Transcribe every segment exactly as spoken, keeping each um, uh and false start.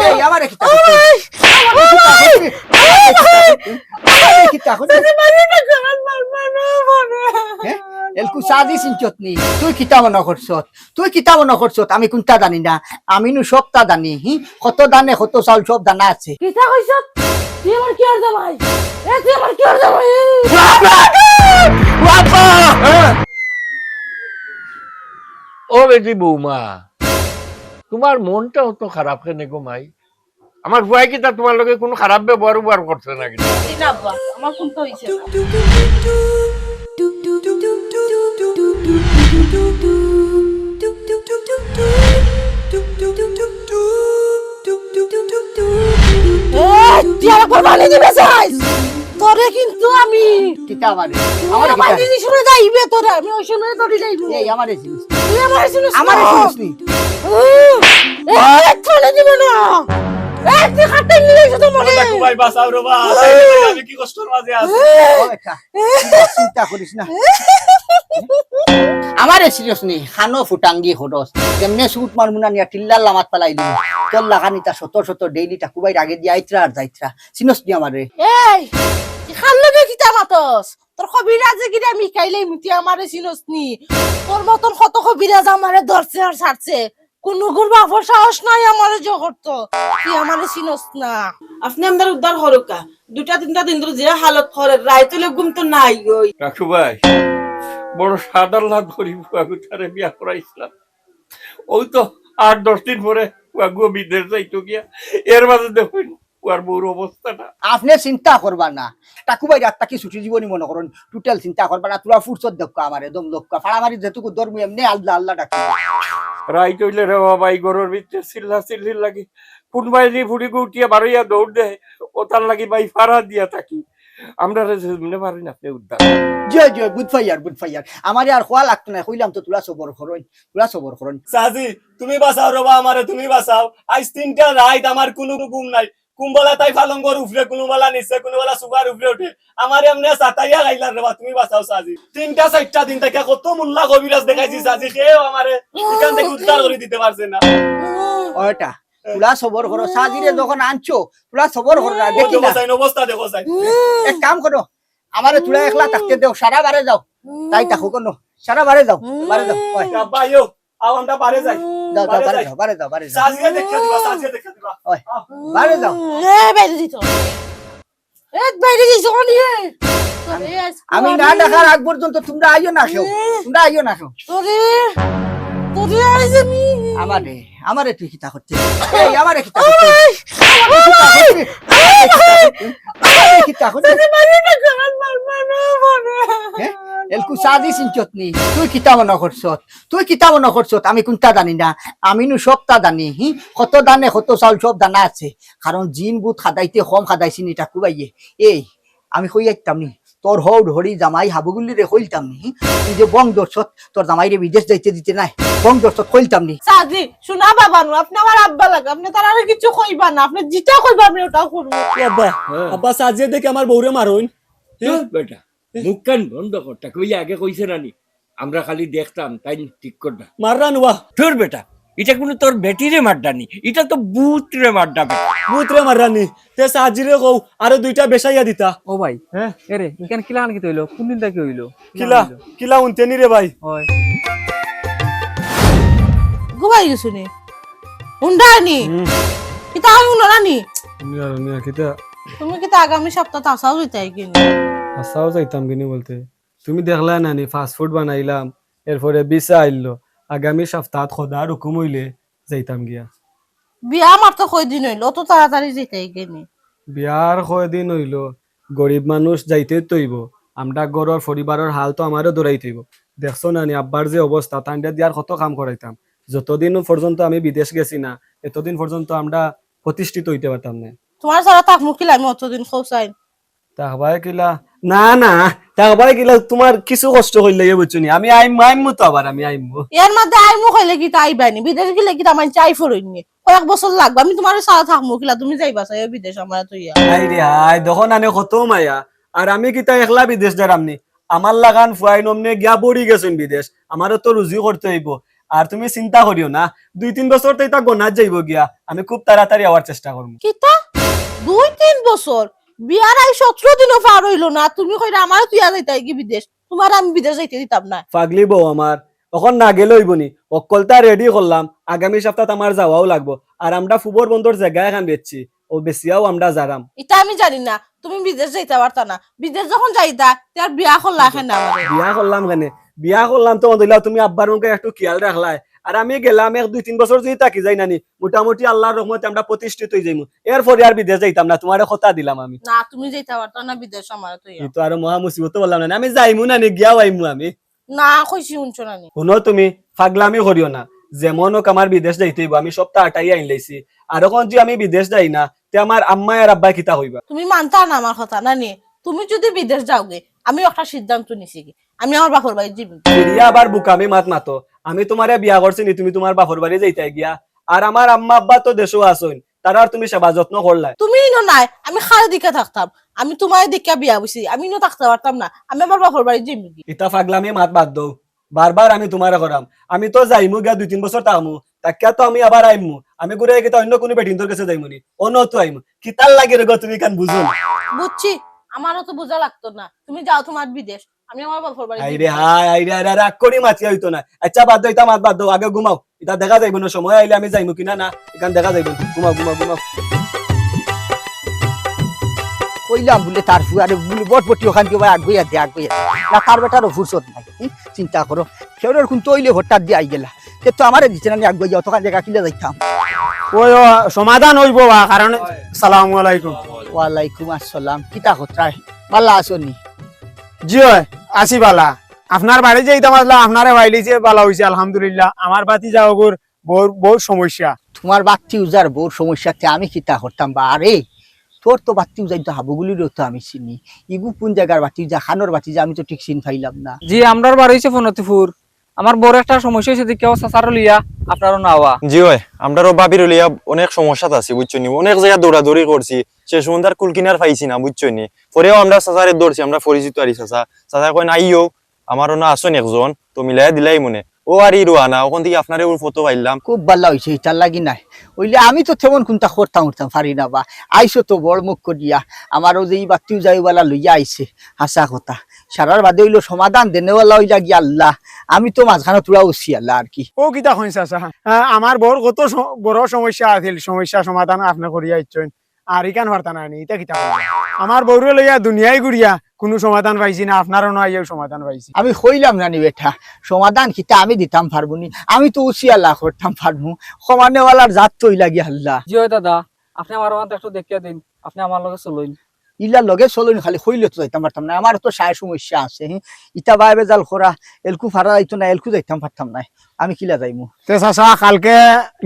এই, আমারে কিতা করছস? আমারে কিতা করছস? আমারে কিতা করছস? হ্যাঁ? এলকু সাজি চিনছত নি? তুই কিতা মনো করছত? তুই কিতা মনো করছত? আমি কুনতা জানি না? আমি নু সবতা জানি। হি? কত ধানে কত চাউল সব জানা আছে। কিতা কইছত? তুই আমার কিওর জামাই? এ, তুই আমার কিওর জামাই? বাবা! বাবা! ও বেটি বৌমা, তোমার মনটা অত খারাপ কেনে গো মাই? আমার ফুয়ায় কিতা তোমার লগে কুনু খারাপ ব্যবহার উবহার করছে না কিতা? জি না আব্বা, আমার কুনতা অইছে না। এই, তুই আরেকবার পানি দিবে চাইস? তোরে কিন্তু আমি কিতা আমারে? তুই আমারে কিতা? পানি দিস, শুনে যাইবে তোরে, আমি ওই সময় তোরে যাইবো। এই আমারে চিনিস? তুই আমারে চিনিস আমারে না? চিনিস নি? উম, এই, তোরে দিবে না। এই, তুই খাটতে নিয়ে এসে তো মরে। ও ভাই, বাঁচাও রে বা। আমি কি কষ্টর মাঝে আছি। ও বেটা, চিন্তা করিস না। আমারে চিনস নি? খানো ফুটাঙ্গি খরচ। যেমনে সুট মারমু না নিয়া টিল্লার লামাত পালাই দিমু। তোর লাখানিতা শত শত ডেইলি টাকু ভাইর আগে দিয়া আইত্রা আর যাইত্রা। চিনস নি আমারে? এই, তুই খান লগে কিতা মাতস? তোর কবিরাজে গিরে আমি খাইলাই মুতি আমারে চিনস নি? তোর মতন কত কবিরাজ আমারে ধরছে আর ছাড়ছে। কুনুগুর বাপর সাহস নাই আমারে জো করতো। তুই আমারে চিনস না। আপনে আমরারে উদ্ধার করউক্কা। দুইটা তিনটা দিন ধরি যে হালত করে, রাইত অইলে ঘুম তো নাই অই। কাকু ভাই, বড় সাদার লাদ করি ফুয়াগুতারে বিয়া করাইছিলাম। অউ তো আট দশ দিন পরে ফুয়াগু বিদেশ যাইতো গিয়া। এর মাঝে দেখইন ফুয়ার বউর অবস্থাটা। আপনে চিন্তা করবা না। টাকু ভাইর আত থাকি ছুটি জীবনী মনো করইন। টোটাল চিন্তা করবা না। তোরা ফুরসত দেউক্কা আমারে, দম লউক্কা। ফাড়ামারি যেটুকু ধরমু এমনে আল্লাহ আল্লাহ ডাকি। রাইত অইলে রে বাবা, ই ঘরর ভিতরে চিল্লা চিল্লির লাগি কুনবায় নি ফুড়িগু উঠিয়া বারইয়া দৌড় দেয়। অতার লাগি ভাই ফাড়া দিয়া থাকি। আমরারে যেমনে পারইন আপনে উদ্ধার। জি, জি, বুঝ পাইয়ার, বুঝ পাইয়ার। আমারে আর কওয়া লাগতো নায়, কইলাম তো তোরা সবর করইন, তোরা সবর করইন। সাজি, তুমি বাঁচাও রে বা আমারে, তুমি বাঁচাও। আইজ তিনটা রাইত আমার কুনু ঘুম নাই। কুনবেলা তাই পালঙ্গর উপরে, কুনুবেলা নিচে, কুনুবেলা সুফার উপরে উঠে। আমারে এমনে সাতাইয়া খাইলার রে বা, তুমি বাঁচাও সাজি। তিনটা চাইরটা দিন থাকি কত মোল্লা কবিরাজ দেখাইছি সাজি, কেউ আমারে ইখান থাকি উদ্ধার করি দিতে পারছে না। অয়টা, তোরা সবর করো, সাজিরে যখন আনছো, তোরা সবর করো না, ও দেখি দেখো না। সাইন, অবস্থা দেখো সাইন। এক কাম করো, আমারে তোরা একলা থাকতে দেও, সারা বারে যাও। তাই থাকো কোনো, সারা বারে যাও, বারে যাও। ওই। আব্বা, আইও, আও, আমরা বারে যাই। যাও, যাও, বারে বারে যাই। যাও, বারে যাও, বারে যাও। সাজিয়ে দেখে দিবা, সাজিয়ে দেখে দিবা। ওই, আও। বারে যাও। এ, বাইরে দিত। এ, বাইরে দিত, কোন ইয়ে? তোরে আজকে আমি না আমি ডাকার আগ পর্যন্ত তোমরা আইও না কেউ। এ। তোমরা আইও না কেউ। তোরে, তোরে আইজ আমি। আমারে, আমারে তুই কিতা করতে? এই, আমারে কিতা করতে? আমারে কিতা করতে? আমারে কিতা করতে? আমারে কিতা করতে? তোরে মারি না, কারণ মারবো না, মারবো না। হ্যাঁ? এলকু সাজি চিনছত নি? তুই কিতা মনো করছত? তুই কিতা মনো করছত? আমি কুনতা জানি না? আমি নু সবতা জানি, হি? কত ধানে কত চাউল সব জানা আছে। কারণ জিন ভূত খাদাইতে কম খাদাইছি নি টাকু ভাইয়ে। এই, আমি কই আইতাম নি? তোর হউর হড়ি জামাই হাবুগুল্লিরে কইলতাম নি, হি? তুই যে বং ধরছত, তোর জামাইরে বিদেশ যাইতে দিতে নায়, বং ধরছত কইলতাম নি। সাজি, শোনা বাবা নু, আপনে আমার আব্বা লাগে, আপনে তারারে কিছু কইবা না, আপনে যেটা কইবা আমি ওটাও করবো। ও আব্বা, হ্যাঁ। আব্বা, সাজিয়ে দেখি আমার বউরে মারইন। চুপ বেটা, মুখখান বন্ধ কর। তাকে ওই আগে কইছে না নি, আমরা খালি দেখতাম, তাই ঠিক কর না। মাররা নুয়া। তোর বেটা, ইটা কুনু তোর বেটিরে মারডা নি, ইটা তো ভূতরে মারডা বেটা। ভূতরে মাররা নি, তে সাজিরে কও, আরো দুইটা বেশাইয়া দিতা। ও ভাই, হ্যাঁ? এরে, ইখান কিলাখান কিতা অইলো? কুনদিন থাকি অইলো? কিলা, কিলা হুনতে নি রে ভাই? অয়। ঘুমাই গেছো নি? হুন্ডা নি? হুম। কিতা আমি হুনো না নি? হুনিয়া, হুনিয়া, কিতা? তুমি কিতা আগামী সপ্তাহ আসাও যাইতায় কিনি? আসাও যাইতাম কিনি বলতে? তুমি দেখলায় না নি, fast food বানাইলাম, এরপরে ভিসা আইলো, আগামী সপ্তাহত খোদার হুকুম অইলে যাইতাম গিয়া। বিয়া আমার তো কয়দিন অইলো, অত তাড়াতাড়ি যাইতায় কিনি? বিয়ার কয়দিন অইলো, গরিব মানুষ যাইতে তো অইবো, আমরা ঘরর পরিবারর হাল তো আমারও ধরাইতে অইবো। দেখছো না নি আব্বার যে অবস্থা, তানরে দিয়া আর কত কাম করাইতাম। যতদিন পর্যন্ত আমি বিদেশ গেছি না, এতদিন পর্যন্ত আমরা প্রতিষ্ঠিত অইতে পারতাম না। তোমার ছাড়া থাকমু কিলা আমি অতদিন, কও চাইন? থাকবায় কিলা? না, না, থাকবায় কিলা? তোমার কিছু কষ্ট অইলে ইয়ে বুঝছো নি? আমি আইমু, আইমু তো আবার, আমি আইমু। এর মধ্যে আইমু কইলে কিতা আইবায় নি? বিদেশ গেলে কিতা মাইনষে আই পড়ইন নি? কয়েক বছর লাগবো, আমি তোমার ছাড়া থাকমু কিলা? তুমি যাইবা চাইও বিদেশ আমারে থইয়া? হায় রে হায়, দেখো না নে কত মায়া। আর আমি কিতা একলা বিদেশ যাইরাম নি? আমার লাখান ফুয়াইন অমনে গিয়া পড়ি গেছইন বিদেশ, আমারও তো রুজি করতে অইবো। আর তুমি চিন্তা করিও না, দুই তিন বছর তো ইতা গনাত যাইবো গিয়া, আমি খুব তাড়াতাড়ি আওয়ার চেষ্টা করমু। কিতা? দুই তিন বছর? বিয়ার আইজ সতরো দিনও পার অইলো না, তুমি কইরায় আমারে তুইয়া যাইতায় গি বিদেশ? তুমারে আমি বিদেশ যাইতে দিতাম না। পাগলি বউ আমার, অখন না গেলে অইবো নি? হক্কলতা ready করলাম, আগামী সপ্তাত আমার যাওয়াও লাগবো। আর আমরা ফুবর বন্দর জাগা এখান বেচছি, অউ বেচিয়াও আমরা যাইরাম। ইতা আমি জানি না, তুমি বিদেশ যাইতা পারতা না। বিদেশ যখন যাইতা, তে আর বিয়া করলা কেনে আমারে? বিয়া করলাম কেনে? বিয়া করলাম তো অইলা তুমি আব্বার মুখে একটু খেয়াল রাখলায়। আর আমি গেলাম এক দুই তিন বছর যদি থাকি যাই না নি, মোটামুটি আল্লার রহমতে আমরা প্রতিষ্ঠিত অই যাইমু। এরপরে আর বিদেশ যাইতাম না, তুমারে কথা দিলাম আমি। না, তুমি যাইতা পারতা না বিদেশ আমারে তুইয়া। ই তো আরো মহা মুসিবত বললাম না নি, আমি যাইমু না নি, গিয়াও আইমু আমি। না, কইছি হুনছো না নি? হুনো তুমি, পাগলামি করিও না। যেমন হোক আমার বিদেশ যাইতে অইবো, আমি সবতা আটাই আইন লাইছি। আর অখন যদি আমি বিদেশ যাই না, তে আমার আম্মায় আর আব্বায় কিতা কইবা? তুমি মানতা না আমার কথা, না নি? তুমি যদি বিদেশ যাওগি, আমি একটা সিদ্ধান্ত নিছি গি, আমি আমার বাপর বাড়ি যাইমু। ফিরিয়া আবার বুকামি মাত মাতো। আমি তুমারে বিয়া করছি নি, তুমি তুমার বাপর বাড়ি যাইতায় গিয়া? আর আমার আম্মা আব্বা তো দেশো আছইন, তারার তুমি সেবা যত্ন করলায়। তুমি ইনো নাই, আমি কারে দেখিয়া থাকতাম? আমি তুমারে দেখিয়া বিয়া বইছি, আমি ইনো থাকতাম পারতাম না, আমি আমার বাপর বাড়ি যাইমু গি। ইতা পাগলামি মাত বাদ দেও, বারবার আমি তুমারে কইরাম, আমি তো যাইমু গিয়া দুই তিন বছর থাকমু, থাকিয়া তো আমি আবার আইমু। আমি ঘুরে কিতা অইন্য কুনু বেটিন্তর গেছে যাইমু নি? অনো তো আইমু। কিতার লাগি রে গো, তুমি ইখান বুঝো না? বুঝছি, আমারও তো বুঝা লাগতো না। তুমি যাও তুমার বিদেশ, আমি আমার বাপর বাড়ি আইরে যাইমু। হায়, আইরে, আইরে, আইরে, রাগ করি মাতিয়া অইতো না। আচ্ছা, বাদ দেও, ইতা মাত বাদ দেও, আগে ঘুমাও। ইতা দেখা যাইবো না, সময় আইলে আমি যাইমু কিনা না, ইখান দেখা যাইবো। ঘুমাও, ঘুমাও, ঘুমাও। কইলাম বুলে তার ফুয়ারে বুলে বটবটি অখান দিয়া ভাই আগুয়াইয়া দে, আগুয়াইয়া দে। না, তার বেটারও ফুরসত নাই। হুম? চিন্তা করো, কেউরর কুন্তা অইলে হঠাৎ দিয়া আইগেলা। তে তো আমারে দিছে না, আমি আগুয়াইয়া অতখান জাগা কিলা যাইতাম। ওই, ও, সমাধান অইবো বা, কারণ, সালামু আলাইকুম। ওয়ালাইকুম আসসালাম, কিতা খতরায়? বালা আছো নি? জি অয়, আছি বালা। আপনার বাড়ি যাইতাম আছলাম, আপনারে পাইলিছি, বালা অইছে, আলহামদুলিল্লাহ। আমার ভাতিজা অগুর বউর, বউর সমস্যা। তুমার ভাতিজার বউর সমস্যাতে আমি কিতা করতাম বা? আরে, তোর তো ভাতিজা তো হাবুগুলিরও তো আমি চিনি। ইগু কুন জাগার ভাতিজা, খানোর ভাতিজা, আমি তো ঠিক চিন পাইলাম না। জি, আমরার বাড়ি অইছে ফনতিপুর। আমার বউর একটা সমস্যা অইছে, দেখিয়া অউ চাচারে লইয়া আপনারও না আওয়া। জি অয়, আমরারও ভাবিরে লইয়া অনেক সমস্যাত আছি, বুঝছো নি? অনেক জাগা দৌড়াদৌড়ি করছি, শেষ পর্যন্ত আর কুল কিনার পাইছি না, বুঝছো নি? পরেও আমরা চাচারে ধরছি, আমরা পরিচিত আরি চাচা। চাচায় কইন, "আইও, আমারও না আছইন একজন, তো মিলাইয়া দিলাইমুনে।" অউ আর ই রওয়ানা, অখন থাকি আপনারে অউ ফটো পাইলাম। খুব বালা অইছে, ইতার লাগি নায়। অইলে আমি তো তেমন কুন্তা করতাম উঠতাম পারি না বা। আইছো তো বড় মুখ করিয়া, আমারও যে ই ভাতিজাও বালা লইয়া আইছে, হাছা কথা। সারার বাদে অইলো সমাধান দেনেওয়ালা অইলা গিয়া আল্লাহ, আমি তো মাঝখানো থুড়া উছি আল্লাহ আর কি। অউ কিতা কইন চাচা? আ, আমার বউর কত স-, বড় সমস্যা আছিল, সমস্যা সমাধান আপনে করিয়া আইছইন। আর ইখান পারতা না নি, ইতা কিতা কইলা? আমার বউরে লইয়া দুনিয়ায় ঘুরিয়া কুনু সমাধান পাইছি না, আপনারও না আইয়াও সমাধান পাইছি। আমি কইলাম না নি বেটা, সমাধান কিতা আমি দিতাম পারমু নি? আমি তো উছি আল্লাহ করতাম পারমু। কমানেওয়ালার জাত তো অইলা গিয়া আল্লাহ। জি অয় দাদা, আপনে আমার মাত একটু দেখিয়া দিন, আপনে আমার লগে চলইন। ইলা লগে চলইন, খালি কইলে তো যাইতাম পারতাম না, আমার তো সায় সমস্যা আছে। হি, ইতা বায় বেজাল করা, এলকু ফারা যাইতো না, এলকু যাইতাম পারতাম না, আমি কিলা যাইমু? তে চাচা, কালকে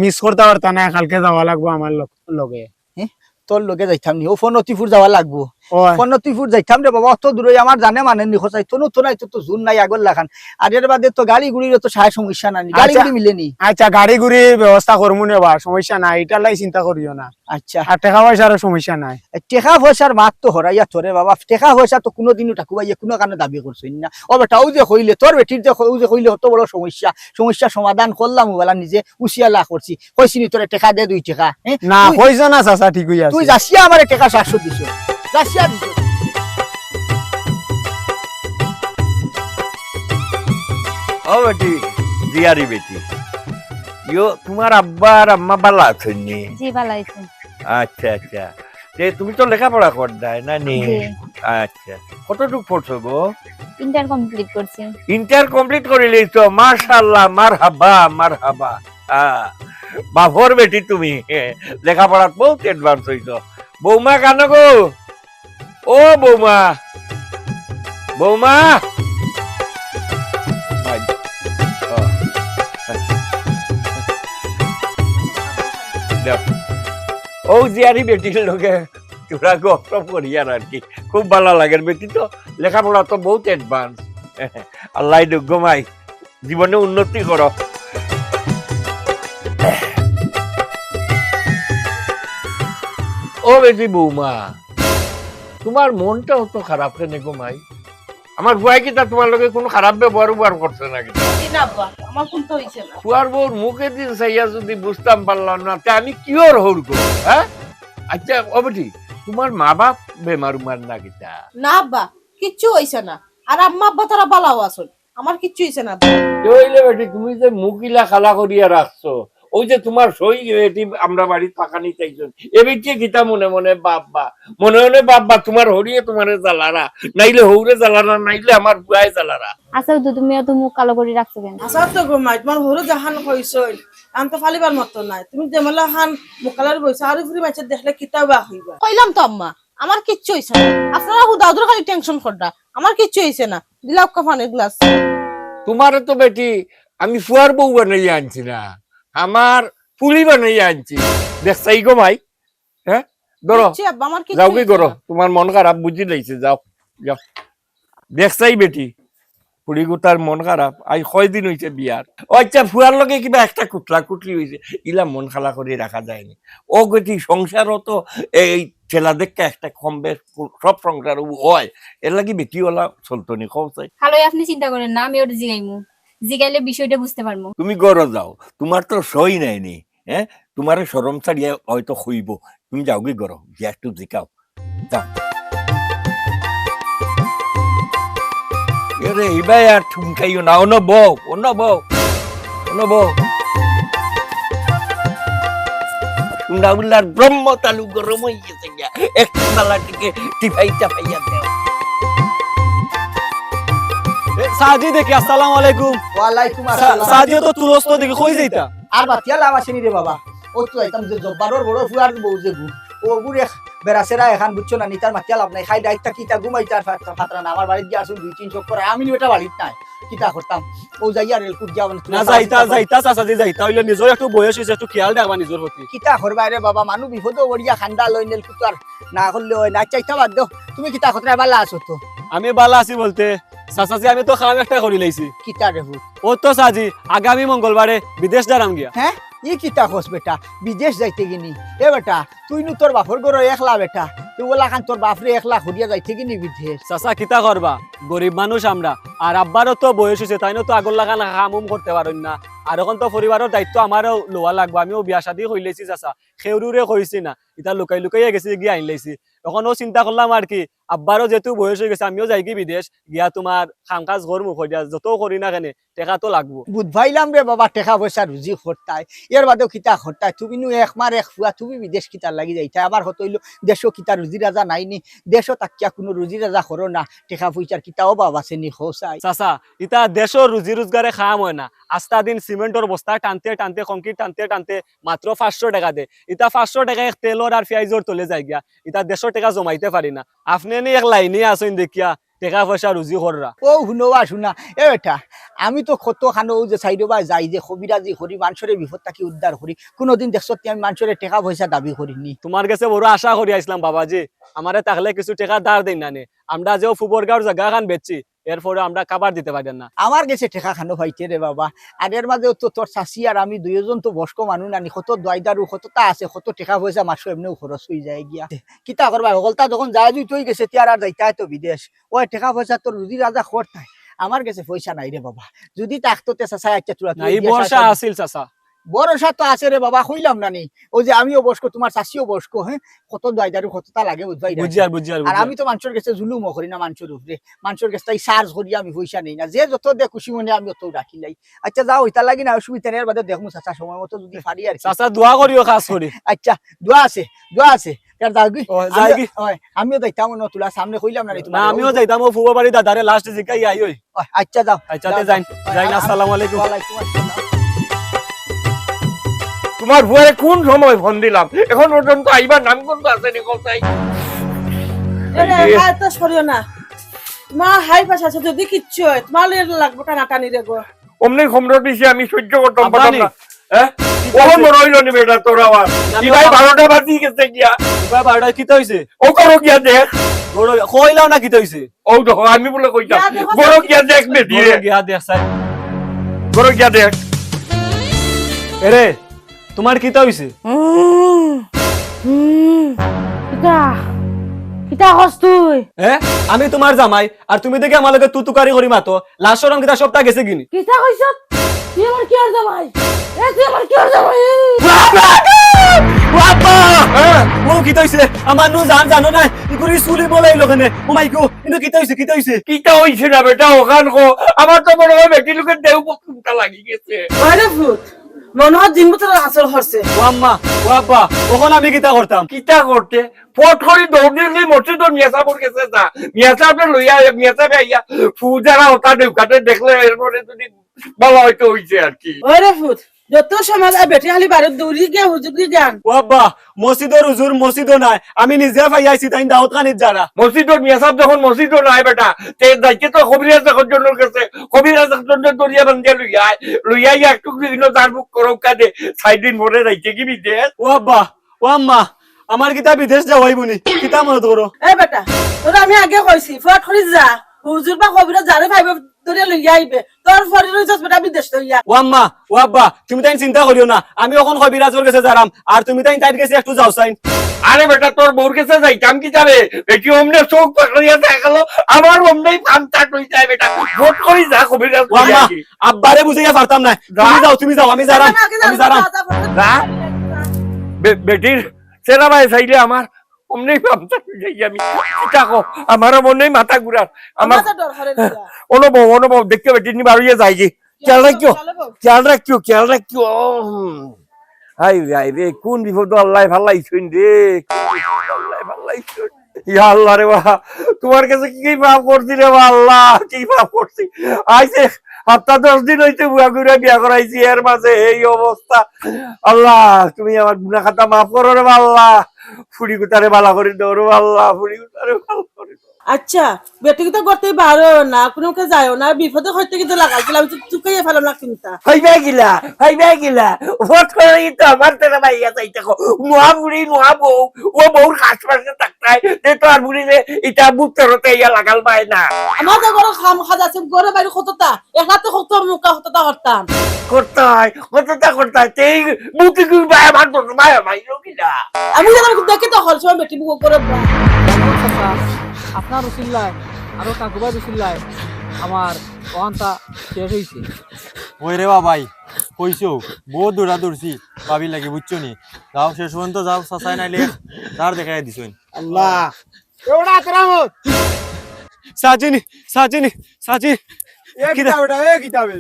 মিস করতা পারতা না, কালকে যাওয়া লাগবো আমার লগ-, লগে। হে? তোর লগে যাইতাম নি? অউ ফনতিপুর যাওয়া লাগবো। অয়। ফনতিপুর যাইতাম রে বাবা, অত দূরে আমার জানে মানে নি খোঁজাই, তনু তো নাই, তো, তো জুন নাই আগর লাখান। আর এর বাদে তো গাড়ি গুড়ির তো সায় সমস্যা নাই, গাড়ি আচ্ছা। গুড়ি মিলে নি। আচ্ছা, গাড়ি গুড়ির ব্যবস্থা করমু নে বা, সমস্যা নাই, ইটার লাগি চিন্তা করিও না। আচ্ছা। আর টেকা পয়সারও সমস্যা নাই। এ, টেকা পয়সার মাত তো হরাইয়া থরে বাবা, টেকা পয়সা তো কুনুদিনও ঠাকু ভাইয়ে কুনু কানো দাবি করছইন না। ও বেটা, অউ যে কইলে, তোর বেটির যে কই-, অউ যে কইলে অত বড় সমস্যা, সমস্যা সমাধান করলাম, অউ বালা নিজে উছিয়া আল্লাহ করছি। কইছি নি তোরে টেকা দে দুই টেকা, হে? না, তুই কইছো না চাচা, ঠিকই আছে। তুই যাচিয়া আমারে টেকা সাতশো দিছো। যাচিয়া দিছো। ও বেটি, জিয়ারি বেটি। ইয়ো, তুমার আব্বা আর আম্মা বালা আছইন নি? জি, বালা আছইন। আচ্ছা, আচ্ছা। তে তুমি তো লেখাপড়া কররায়, না নি? জি। আচ্ছা। কতটুক পড়ছো গো? ইন্টার complete করছি। ইন্টার complete করিলিছো? মাশাআল্লাহ, মারহাবা, মারহাবা। আ, বাফর বেটি তুমি, লেখাপড়াত বউত advance অইছো। বৌমা কানো গো? ও বৌমা, বৌমা। দেও। অউ জিয়ারি বেটির লগে থুড়া গপসপ করিয়ার আর কি। খুব বালা লাগের, বেটি তো লেখাপড়াত বউত advance। আল্লায় দুঃখ মাই। জীবনে উন্নতি করো। ও বেটি বৌমা, তুমার মনটা অত খারাপ কেনে গো মাই? আমার ফুয়ায় কিতা তুমার লগে কুনু খারাপ ব্যবহার উবহার করছে না কিতা? জি না আব্বা, আমার কুন্তা অইছে না। ফুয়ার বউর মুখেদি চাইয়া যুদি বুঝতাম পারলাম না, তে আমি কিওর হউর গো, হ্যাঁ? আচ্ছা, ও বেটি, তুমার মা বাপ বেমার উমার না কিতা? না আব্বা, কিচ্ছু অইছে না। আর আম্মা আব্বা তারা বালাউ আছইন, আমার কিচ্ছু অইছে না আব্বা। তে অইলে বেটি, তুমি যে মুখ ইলা কালা করিয়া রাখছো, অউ যে তুমার সই বেটি আমরা বাড়িত পাকানি চাইছইন, এ বেটিয়ে কিতা মনে মনে বাপ বা, মনে মনে বাপ বা, তুমার হড়িয়ে তুমারে জ্বালারা, নাইলে হউরে জ্বালারা, নাইলে আমার ফুয়ায় জ্বালারা। আচ্ছা, তো তুমি অত মুখ কালো করি রাখছো কেনে? আচ্ছা তো গো মাই, তুমার হড়ু যেখান কইছইন, আন তো ফালিবার মতো নায়। তুমি যেমলা খান মুখ কালা করি বইছো, আর উপরে মাইনষে দেখলে কিতা বা কইবা। কইলাম তো আম্মা, আমার কিচ্ছু অইছে না। আপনারা হুদা হুদুর খালি টেনশন কররা, আমার কিচ্ছু অইছে না। দিলাউক্কা পানির গ্লাস। তুমারে তো বেটি আমি ফুয়ার বউ বানাইয়া আনছি না, আমার ফুলি বানাইয়া আনছি। দেখছাই গো মাই, হ্যাঁ? ধরো, কিচ্ছু আব্বা, আমার কিচ্ছু যাওগি অইছে করো, না। তুমার মন খারাপ বুঝি লাইছে, যাও, যাও। দেখছাই বেটি, ফুড়িগুতার মন খারাপ, আইজ কয়দিন অইছে বিয়ার। ও আচ্ছা, ফুয়ার লগে কিবা একটা কুটলা কুটলি অইছে, ইলা মন কালা করি রাখা যায়নি। ও গতি সংসারও তো এই ঠেলা দেখা একটা কম বেশ সব সংসার অয়, এর লাগি বেটিওয়ালা চলতো নি, কও চাই। খালু, আপনি চিন্তা করেন না, আমি ওটা জিগাইমু, জিগাইলে বিষয়টা বুঝতে পারমু। তুমি ঘরো যাও, তুমার তো সই নাইনি, হ্যাঁ? তুমারে শরম ছাড়িয়া হয়তো কইবো, তুমি যাওগি ঘরো, গিয়া একটু জিকাও, যাও। এরে, ইবায় আর ঠুনকাইও না, অনো বও, অনো বও, অনো বও। ঠুনকা উল্লার ব্রহ্ম তালু গরম অই গেছে গিয়া, এক তালা থেকে টিপাই চাপাইয়া দেও। এ, সাজি দেখি, আসসালামু আলাইকুম। ওয়ালাইকুম সা- আসসালাম। সাজিও তো তুলস্ত দেখি, কই যাইতা? আর মাতিয়া লাভ আছে নি রে বাবা? ও তো আইতাম যে জব্বারর বড় ফুয়ার বউ যে গু। ও গুরে বেড়াছেরা এখান বুঝছো না, নিতার মাতিয়া লাভ নাই। খাই ডাইট থাকি ইতা ঘুমাইতার ফাত-, ফাতরা না। আমার বাড়িত গিয়া আসুন দুই তিন চক্কর, আমি নি বেটা বাড়িত নাই। কিতা করতাম? ও যাইয়া রেলকুট গিয়া মানে না, যাইতা, যাইতা, চাচাজি যাইতা। অইলে নিজর একটু বয়স অইছে, একটু খেয়াল রাখবা নিজর প্রতি। কিতা করবা রে বাবা, মানু বিপদো পড়িয়া খান্দা লই রেলকুট আর না করলে অয় না। আচ্ছা, ইতা বাদ দেও। তুমি কিতা করতায়, বালা আছো তো? আমি বালা আছি বলতে, চাচাজি, আমি তো কাম একটা করি লাইছি। কিতা রে হুত? ও তো সাজি, আগামী মঙ্গলবারে বিদেশ যারাম গিয়া। হ্যাঁ? ই কিতা কস বেটা? বিদেশ যাইতে গিনি? এ বেটা, তুই নু তোর বাপর ঘরো একলা বেটা। তুই ওলা খান তোর বাপরে একলা করিয়া যাইতে গিনি বিদেশ? চাচা, কিতা করবা? গরিব মানুষ আমরা। আর আব্বারও তো বয়স অইছে, তাইনও তো আগর লাখান কাম উম করতে পারইন না। আর অখন তো পরিবারর দায়িত্ব আমারও লওয়া লাগবো। আমিও বিয়া শাদি করিলাইছি চাচা, কেউরুরে কইছি না, ইতা লুকাই লুকাইয়া গেছি গিয়া আইন লাইছি। অখন অউ চিন্তা করলাম আর কি, আব্বারও যেহেতু বয়স অই গেছে, আমিও যাইগি বিদেশ, গিয়া তুমার কাম কাজ করমু করিয়া, যতউ করি না কেনে, টেকা তো লাগবো। বুঝ পাইলাম রে বাবা, টেকা পয়সা রুজি করতায়, এর বাদেও কিতা করতায়? তুমি নু এক মার এক ফুয়া, তুমি বিদেশ কিতার লাগি যাইতায়? আমার কথা অইলো, দেশো কিতা রুজি রাজা নাই নি? দেশো থাকিয়া কুনু রুজি রাজা করো না, টেকা পয়সার কিতা অভাব আছে নি, কও চাই? চাচা, ইতা দেশর রুজি রোজগারে কাম অয় না। আস্তা দিন সিমেন্টর বস্তা টানতে টানতে, কংক্রিট টানতে টানতে মাত্র পাঁচশো টেকা দেয়। ইতা পাঁচশো টেকা এক তেলর আর পিয়াইজর তলে যায়গিয়া। ইতা দেশর টেকা জমাইতে পারি না। আপনে নি এক লাইনে আছইন দেখিয়া টেকা পয়সা রুজি কররা। ও হুনো বা হুনা, এ বেটা, আমি তো কত খানো অউ যে সাইডো বা যাই যে কবিরাজি করি, মানষরে বিপদ থাকি উদ্ধার করি। কুনুদিন দেখছো নি আমি মানষরে টেকা পয়সা দাবি করিনি। তুমার গেছে বড় আশা করি আইছলাম বাবাজি, আমারে থাকলে কিছু টেকা ধার দেইন না নে। আমরা যে অউ ফুবরগাঁওর জাগা খান বেচছি, এরপরে আমরা কাবার দিতে পারি না। আমার গেছে টেকা খানো পাইতে রে বাবা। আর এর মাঝেও তো তোর চাচি আর আমি দুইজন তো বয়স্ক মানুষ নানি, কত দোয়াই দারু, কততা আছে, কত টেকা পয়সা মাসো এমনেউ খরচ অই যায় গিয়া। কিতা করবা, হকলতা যখন যায় দুই তৈ গেছে, তে আর, আর যাইতায় তো বিদেশ। ওই টেকা পয়সা তোর রুজি রাজা করতায়। আমার গেছে পয়সা নাই রে বাবা। যুদি থাকতো তে চাচায় আচ্ছা তুলা না, তুলি ই দিয়া ভরসা সাহায্য আছিল চাচা। ভরসা তো আছে রে বাবা, কইলাম না নি। অউ যে আমিও বয়স্ক, তুমার চাচিও বয়স্ক, হ্যাঁ? কত দোয়াই দারু, কততা লাগে, বুঝবায় না? বুঝিয়ার, বুঝিয়ার, আর বুঝিয়ার। আমি তো মানষর গেছে জুলুমও করি না, মানষর উপরে। মানষর গেছে তাই চার্জ করি আমি পয়সা নেই না। যে যত দে খুশি মনে আমি অত রাখি লাই। আচ্ছা যাও, ইতা লাগি না, অসুবিধা নেই, এর বাদে দেখমু চাচা সময় মতো যুদি পারি আর কি। চাচা দোয়া করিও, খাছ করি। আচ্ছা, দোয়া আছে, দোয়া আছে। আর যাওগি? ও, যাইগি? আমিও, ওই, আমিও যাইতাম অনো তুলা, সামনে কইলাম না নি তুমার। না, আমিও যাইতাম, অউ ফুবর বাড়ি দাদারে লাস্ট জিকাই আই অই। ও, আচ্ছা যাও। আচ্ছা, যাও, তে যাইন, যাও। যাইন, আমি আসসালামু আলাইকুম। ওয়ালাইকুম আসসালাম। তুমার ফুয়ারে কুন সময় ফোন দিলাম, অখন পর্যন্ত আইবার নাম গন্ধ আছে নি, কও চাই? এরে, এ। হায় তো সরিও না। মা হাই পাশ আছে, যুদি কিচ্ছু অয়, তুমার লগে লাগবো টানাটানি রে গো। অমনি খমরো দিছে, আমি সহ্য করতাম পারতাম না। হ্যাঁ? কিতা অখন অইছে? মনে অইলো নি বেটা তোর আবার? না, ইবায় বারোটা বাজি গেছে গিয়া। ইবায় বারোটা কিতা অইছে? অউ ঘরো গিয়া দেখ। ঘরো, কইলাও না কিতা অইছে? অউ দেখো, আমি বুলে কইতাম। গিয়া দেখো, ঘরো গিয়া দেখ বেটি রে। ঘরো গিয়া দেখ, চাই। ঘরো গিয়া দেখ। এরে, তুমার কিতা অইছে? উম, উম, কিতা? কিতা কস তুই? এ? আমি তুমার জামাই, আর তুমি দেখি আমার লগে তুতুকারি করি মাতো। লাজ শরম কিতা সবতা গেছে গিনি? কিতা কইছস? তুই আমার কিওর জামাই? এ, তুই আমার কিওর জামাই? বাবা! বাবা! হ্যাঁ? ও কিতা অইছে? আমার নু জান জানো না, ইগুরি চুলি বলাইলো কেনে? ও মাই গো, ইনো কিতা অইছে, কিতা অইছে? কিতা অইছে না বেটা, অখান কও। আমার তো মনে অয় বেটি লোকের দেউ বকুনটা লাগি গেছে। আরে ফুত, মনে অয় জিন ভূতর আসর করছে। ও আম্মা, ও আব্বা, অখন আমি কিতা করতাম? কিতা করতে? ফট করি দৌড় দিলি মসজিদর মিয়া সাবর গেছে যা। মিয়া সাবরে লইয়া, মিয়া সাবে আইয়া, ফু যারা ওটা দেউকাতে দেখলে এরপরে যদি বালা অইতো অইছে আর কি। ওরে ফুত, যত সমাজ আর বেটি খালি বারো দৌড়ি গিয়া হুজুর গিয়া গান। ও আব্বা, মসজিদর হুজুর মসজিদও নাই, আমি নিজে পাইয়া আইছি তাইন দাওয়াত খানিত যারা। মসজিদর মিয়া সাব যখন মসজিদও নাই বেটা, তে যাইতে তো কবিরাজ একজনর গেছে, কবিরাজ একজনরে দরিয়া বান্ধিয়া লইয়া আয়, লইয়া আইয়া একটু বিভিন্ন তার বুক করো কাঁদে, চাইর দিন পরে যাইতে কি বিদেশ? ও আব্বা, ও আম্মা, আমার কিতা বিদেশ যাওয়াইবো নি? কিতা মনে করো? এ বেটা, তোরে আমি আগে কইছি, ফট করি যা, হুজুর বা কবিরাজ যারে পাইবে ধরিয়া লইয়া আইবে। তোর ফরি রইছস বেটা বিদেশ লইয়া। ও আম্মা, ও আব্বা, তুমি তাইন চিন্তা করিও না, আমি অখন কবিরাজর গেছে যারাম, আর তুমি তাইন তাইর গেছে একটু যাও চাইন। আরে বেটা, তোর বউর গেছে যাইতাম কিতা রে? বেটি অমনে চোখ পাকড়িয়া দেখালো, আমার অমনেই পান্তা টই যায় বেটা। ফট করি যা কবিরাজ ও আম্মা, লইয়া আই। আব্বারে বুঝাইয়া পারতাম না। যা। তুমি যাও, তুমি যাও, আমি যারাম, আমি যারাম। যা। বে-, বেটির সেরা ভাই চাইলে আমার অমনেই পান্তা টই যাই আমি। কিতা কও, আমার অমনেই মাথা ঘুরার। আমার আমার তো ডর করে দিয়া। অনো বউ, অনো বউ, দেখতে বেটি নি বারইয়া যায়গি। খেয়াল রাখিও, খেয়াল রাখিও, খেয়াল রাখিও। হুম। হায় রে, হায় রে, কোন বিপদ আল্লায় ফালাইছইন রে, কোন বিপদ আল্লায় ফালাইছইন। ইয়া আল্লাহ রে বাবা, তোমার কাছে কি পাপ করছি রে বা আল্লাহ, কি পাপ করছি? আইছে হাপ্তা দশ দিন অইছে বুয়া কইরা বিয়া করাইছি, এর মাঝে এই অবস্থা। আল্লাহ, তুমি আমার গুনা খাতা মাফ করো রে বা আল্লাহ। ফুড়ি গুতারে বালা করি দেও রে বা আল্লাহ, ফুড়ি গুতারে বালা করি দেও। আচ্ছা, বেটি তো করতেই পারো না, কোনো কে যায়ও না, বিপদে হইতে কিন্তু লাগাইছিল, আমি তো চুকাইয়া ফেলাম না চিন্তা। হইবে গিলা, হইবে গিলা, ফট করে তো আমার তেরা ভাই গেছে, এই দেখো, মহা বুড়ি, মহা বউ, ও বউর কাছ পাশে থাকতায়, যে তো আর বুড়ি রে, এটা বুক তরতে ইয়া লাগাল পায় না। আমার তো ঘরে খাম খাজ আছে, ঘরে বাইরে কততা, এক রাতে কত মুখা কততা করতাম। করতায়, কততা করতায়, তেই বুকে কি ভাই আমার তো ভাই ভাই কিলা। আমি জানি আমি দেখি তো হল সময় বেটি বুক করে। আপনার রসিল্লায়, আরো কাকুবা রসিল্লায়, আমার অহানতা শেষ হইছে। ওই রে বা ভাই, কইছো, বহুত দৌড়া দৌড়ছি, ভাবি লাগে, বুঝছো নি? যাও, শেষ পর্যন্ত যাও, চাচায় নাইলে তার দেখাই দিছইন। আল্লাহ। এ ওরা আতরামত। সাজিনি, সাজিনি, সাজি। এ কিতা? কিতাব এটা, এ কিতাবে?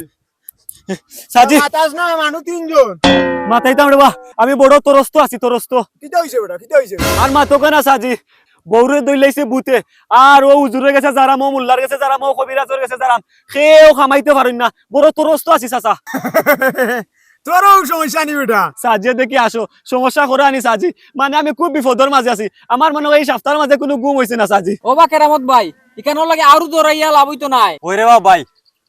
সাজি। মাতাস না, মানু তিনজন। মাতাইতাম রে বা, আমি বড় তরস্ত আছি, তরস্ত। কিতা হইছে বেটা, কিতা হইছে? আর মাতো কেন সাজি? বউরে দইলাইছে ভূতে, আর ও হুজুরর গেছে যারাম, ও মোল্লার গেছে যারাম, ও কবিরাজর গেছে যারাম, কেউ কামাইতে পারইন না, বড় তরস্ত আছি চাচা। তোরও সমস্যা নি বেটা। সাজিয়ে দেখি আসো, সমস্যা করে আনি সাজি, মানে আমি খুব বিপদর মাঝে আছি, আমার মনে অয় এই সপ্তাহর মাঝে কোনো ঘুম হইছে না সাজি। ও বা কেরামত ভাই, ইখানোর লাগি আরো দৌড়াইয়া লাভ হইতো নায়। ওই রে বা ভাই,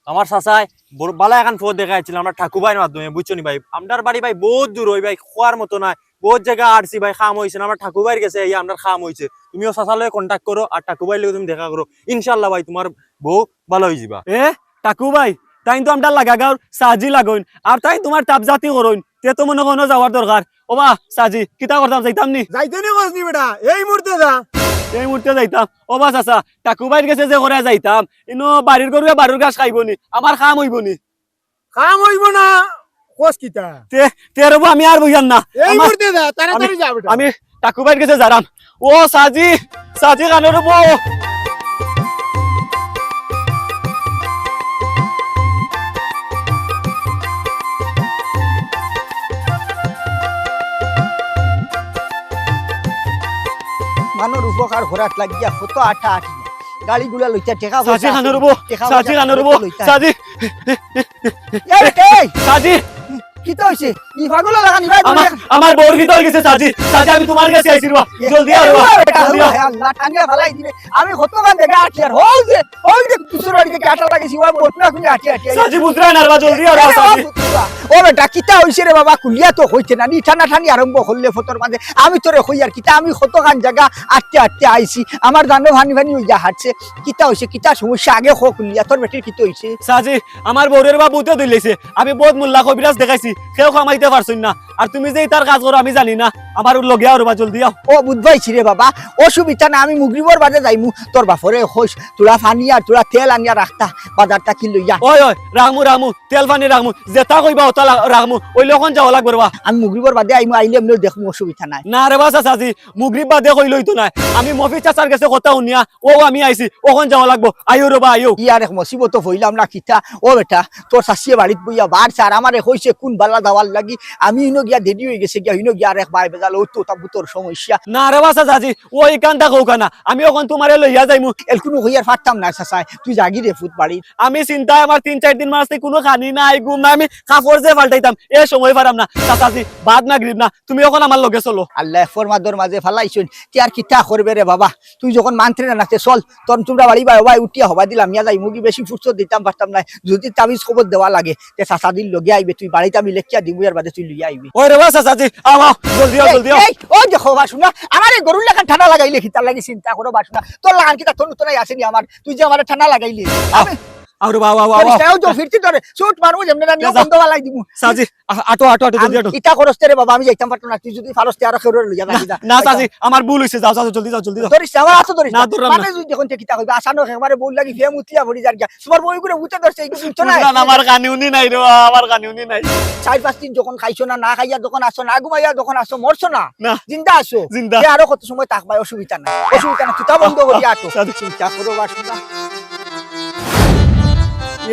আমার চাচায় বড় বালা এখান পথ দেখাইছিল আমরা ঠাকুভাইর মাধ্যমে, বুঝছো নি ভাই? আমরার বাড়ি ভাই বহুত দূর, ওই ভাই খোয়ার মতো নায়, বহুত জাগা আটছি ভাই, কাম হইছে না, আমরা ঠাকুভাইর গেছে, এই আমরার কাম হইছে। তুমিও চাচার লগে contact করো আর ঠাকুভাইর লগে তুমি দেখা করো, ইনশাআল্লাহ ভাই তোমার বউ বালা হই যিবা। এ, ঠাকুভাই, তাইন তো আমরার লাগা গাঁওর সাজি লাগইন, আর তাইন তোমার তাপ জাতি করইন, তে তো মনে অয় অনো যাওয়ার দরকার। ও বা, সাজি, কিতা করতাম, যাইতাম নি? যাইতে নি কস নি বেটা, এই মুহূর্তে যা। এই মুহূর্তে যাইতাম। ও বা চাচা, ঠাকুভাইর গেছে যে করে যাইতাম, ইনো বাড়ির গরুয়ে বাড়ির ঘাস খাইবো নি, আমার কাম হইবো নি। কাম হইবো না, কস কিতা? তে, তে রবো আমি আর বইয়ার না। এই আমার, মুহূর্তে যা, তাড়াতাড়ি আমি, যা বেটা। আমি ঠাকুভাইর গেছে যারাম। ও সাজি, সাজি কানো রবো। মানুর উপকার করাত লাগিয়া কত আটা আটি। গাড়ি গুলা লইতা, টেকা সাজি পয়সা কানো আছে, রবো, টেকা সাজি পয়সা কানো রবো, লইতা। সাজি। এই, এই! সাজি। কিতা হইছে? ই পাগল লাগানি ভাই, আমার, বলে। আমার বউর কিতা হই গেছে, সাজি? সাজি, আমি তোমার গেছে আইছি রে বা। এ, জলদি আও রে বা, এ, জলদি আও। আল্লাহ, টানিয়া ফালাই দিবে। আমি কতক্ষণ দেখে আটি আর, হউ যে, হউ যে, কিশোর বাড়িতে কি আটা লাগাইছি, ওই বলবো না, তুমি আটি, আটি, আটি। সাজি, বুঝরায় না রে বা, জলদি আও রে বা, এ, সাজি। ও বেটা, কিতা হইছে রে বাবা? খুলিয়া তো হইছে না, নি টানাটানি আরম্ভ করলে ফতর মাঝে। আমি তোরে কই আর কিতা, আমি কতখান জাগা আটতে আটতে আইছি, আমার জানো ফানি ফানি হইয়া হাঁটছে। কিতা হইছে, কিতা সমস্যা আগে ক খুলিয়া, তোর বেটির কিতা হইছে? সাজি, আমার বউরে রে বা ভূতে ধরলাইছে। আমি বহুত মোল্লা কবিরাজ দেখাইছি, কেউ কামাইতে পারছইন না। আর তুমি যে ইতার কাজ করো আমি জানি না, আমার লগে আও রে বা, জলদি আও। ও বুঝবাইছি রে বাবা, অসুবিধা না, আমি মুগরিবর বাদে যাইমু। তোর বাফরে কইস, থুড়া পানি আর থুড়া তেল আনিয়া রাখতা, বাজার থাকি লইয়া। ওই, ওই, রাখমু, রাখমু, তেল পানি রাখমু, যেতা কইবা ওতা লা-, রাখমু। অইলে অখন যাওয়া লাগবো রে বা। আমি মুগরিবর বাদে আইমু, আইলে এমনেও দেখমু, অসুবিধা নাই। না রে বা চাচাজি, মুগরিব বাদে কইলে অইতো নায়। আমি মফিজ চাচার গেছে কথা হুনিয়া, অউ আমি আইছি, অখন যাওয়া লাগবো। আইও রে বা, আইও। ইয়ার এক মুসিবতো পড়লাম না কিতা। ও বেটা, তোর চাচিয়ে বাড়িত বইয়া বার চার আমারে কইছে কুন বালা যাওয়ার লাগি। আমি ইনো গিয়া দেরি অইগেছে গিয়া, ইনো গিয়া আর এক বায় বেজাল, অউ তো তা বুতর সমস্যা। না রে বা চাচাজি, অউ ইখানতা কউক্কা না, আমি অখন তুমারে লইয়া যাইমু। এলকুনু কইয়ার পারতাম না চাচায়, তুই যাগি রে ফুত বাড়িত। আমি চিন্তায় আমার তিন চাইর দিন মাঝে কুনু খানি নাই, ঘুম নাই, আমি কাপড় যে পাল্টাইতাম, এ সময় পারাম না। চাচাজি, বাদ মাগরিব না, তুমি অখন আমার লগে চলো। আল্লায় ফরমাদর মাঝে ফালাইছইন, তে আর কিতা করবে রে বাবা? তুই যখন মানতে না নাতে চল, তোর তুমরা বাড়ি বায়, বায় উঠিয়া হবা দিলাম, ইয়া যাইমুগি, বেশি ফুরসত দিতাম পারতাম নায়। যুদি তাবিজ কবজ দেওয়া লাগে, তে চাচাজির লগে আইবে, তুই বাড়িত আমি লেখিয়া দিমু, এর বাদে তুই লইয়া আইবি। ওই রে বা চাচাজি, আও, আও, জলদি আও, এই, জলদি আও। এই, ওই দেখো বাসুনা, আমারে গরুর লাখান টানা লাগাইলে কিতার লাগি চিন্তা করো বাসুনা, তোর লাখান কিতা তনু তনাই আছেনি আমার, তুই যে আমারে টানা লাগাইলি। আও, আমি আও রে বা, আও, আও, আও, আও। ফিরতি ধরে, চুট মারমু যেমনে জানি, যা, যা। বন্ধ বালাই দিমু। চাচাজি, আ-, আটো, আটো, আটো, জলদি আমি আটো। ইতা করস তে রে বাবা, আমি যাইতাম পারতাম না, তুই যুদি পারস তে আরো কেউরে লইয়া যাবি যা। না, চাচাজি, আমার ভুল অইছে, যাও, যাও, জলদি যাও, জলদি যাও। ধরিস না, আমার আতো ধরিস না, না। ধরলাম না। মানে যদি যখন তে কিতা কইবা, আসানো হে, আমারে বউ লাগি ফেম উতলিয়া পড়ি যার গিয়া। তোমার বউ করে উঠে ধরছে, এই কিন্তু না। না, আমার কানে হুনি নাই রে বাবা, আমার কানে হুনি নাই। চাইর পাঁচ দিন যখন খাইছো না, না খাইয়া যখন আসো, না ঘুমাইয়া যখন আসো, মরছো না। না। জিন্দা আসো। জিন্দা। তে আরো কত সময় থাকবায়, অসুবিধা নাই। অসুবিধা নাই, তুতা বন্ধ করি আটো। চাচাজি। চিন্তা করো বাসুনা।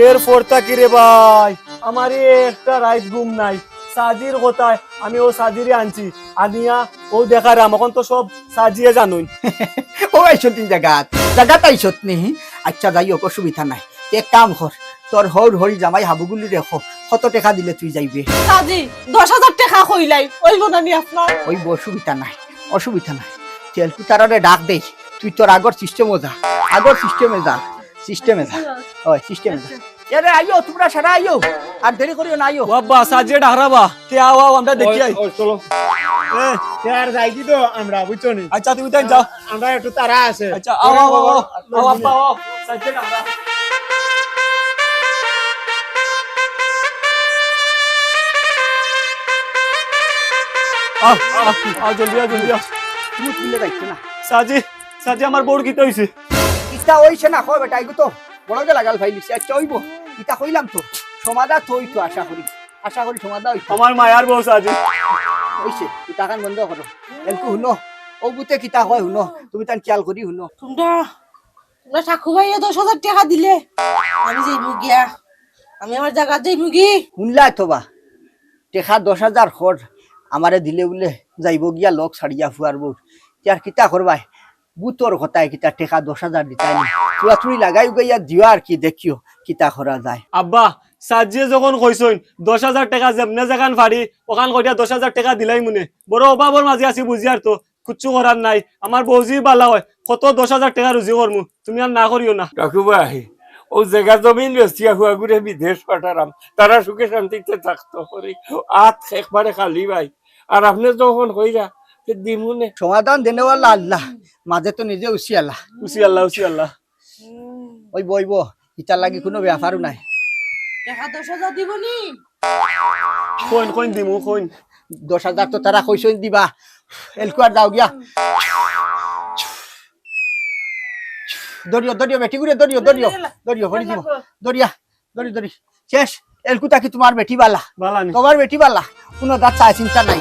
এর পর থাকি রে ভাই, আমার এই একটা রাইত ঘুম নাই। চাচাজির কথায় আমি অউ চাচাজিরে আনছি, আনিয়া অউ দেখাইরাম। অখন তো সব চাচাজিয়ে জানইন। ও আইছত নি জাগাত? জাগাত আইছত নি? আচ্ছা, যাই হোক, অসুবিধা নাই। এক কাম কর, তোর হউর হড়ি জামাই হাবুগুলি রেখো, কত টেকা দিলে তুই যাইবে? চাচাজি, দশ হাজার টেকা কইলাই, অইবো না নি আপনার? অইবো, অসুবিধা নাই, অসুবিধা নাই। তেলকু তারারে ডাক দেই, তুই তোর আগর সিস্টেমো যা, আগর সিস্টেমে যা, সিস্টেমে যা। ওই, সিস্টেমে যা। এরে আইও, তুমরা সারা আইও, আর দেরি করিও না, আইও। ও আব্বা, চাচাজিয়ে ডাকরা বা। তে আও, আও, আমরা দেখি আই। ওই, চলো। এ। তে আর যাই দি তো আমরা, বুঝছো নি? আচ্ছা, তুমি তাই যাও। আমরা একটু তাড়া আছে। আচ্ছা, আও, আও, আও, আও, আব্বা, আও। চাচাজিয়ে ডাকরা। আও, আও, আও, জলদি আও, জলদি আও। মুখ তুলে যাইছে না। চাচাজি, চাচাজি, আমার বউর কিতা অইছে? কিতা অইছে না, কও বেটা, এগু তো বড় গেলা গাল ফাইলিছে। আচ্ছা, অইবো। কিতা কইলাম তো, সমাধা তো অইতো আশা করি। আশা করি সমাধা অইতো। আমার মায়ার বউ চাচাজি। অইছে, তুই টাকান বন্ধ করো। এলকু হুনো, অউ বুতে কিতা কয় হুনো, তুমি তান খেয়াল করি হুনো। তুমরা, তুমরা সাক্ষু ভাইয়ে দশ হাজার টেকা দিলে, আমি যাইমু গিয়া। আমি আমার জাগাত যাইমু গি। হুনলা তো বা, টেকা দশ হাজার খর আমারে দিলে বুলে যাইবো গিয়া লগ ছাড়িয়া ফুয়ার বউর। তে আর কিতা করবায়? বুতর কথায় কিতা টেকা দশ হাজার দিতায় নি? তুড়াতুড়ি লাগাই উগাইয়া দিও আর কি, দেখিও কিতা করা যায়। আব্বা, চাচাজিয়ে যখন কইছইন দশ হাজার টেকা যেমনে যেখান পারি অখান করিয়া দশ হাজার টেকা দিলাইমুনে। বড় অভাবর মাঝে আছি বুঝিয়ার তো, কুচ্ছু করার নাই। আমার বউ জি বালা অয়, কত দশ হাজার টেকা রুজি করমু, তুমি আর না করিও না। কাকু ভাই, অউ জাগা জমিন বেচিয়া ফুয়াগুরে বিদেশ পাঠাইরাম, তারা সুখে শান্তিতে থাকতো পারে। আত একবারে খালি ভাই। আর আপনে যখন কইরা, তে দিমুনে। সমাধান দেনেওয়ালা আল্লাহ, মাঝে তো নিজে উসি আল্লাহ। উসি আল্লাহ, উসি আল্লাহ। অইবো, অইবো, ইতার লাগি কুনু ব্যাপারও নাই। টেকা দশ হাজার দিবো নি? কইন, কইন দিমু, কইন। দশ হাজার তো তারা কইছইন দিবা। এলকু আর যাও গিয়া। ধরিও, ধরিও, বেটিগুরে, ধরিও, ধরিও। ধরিও, ধরি দিমু। ধরিয়া, ধরি, ধরি। শেষ। এলকু থাকি তুমার বেটি বালা। বালা নি? তুমার বেটি বালা। কুনু দাঁত চায় চিন্তা নাই।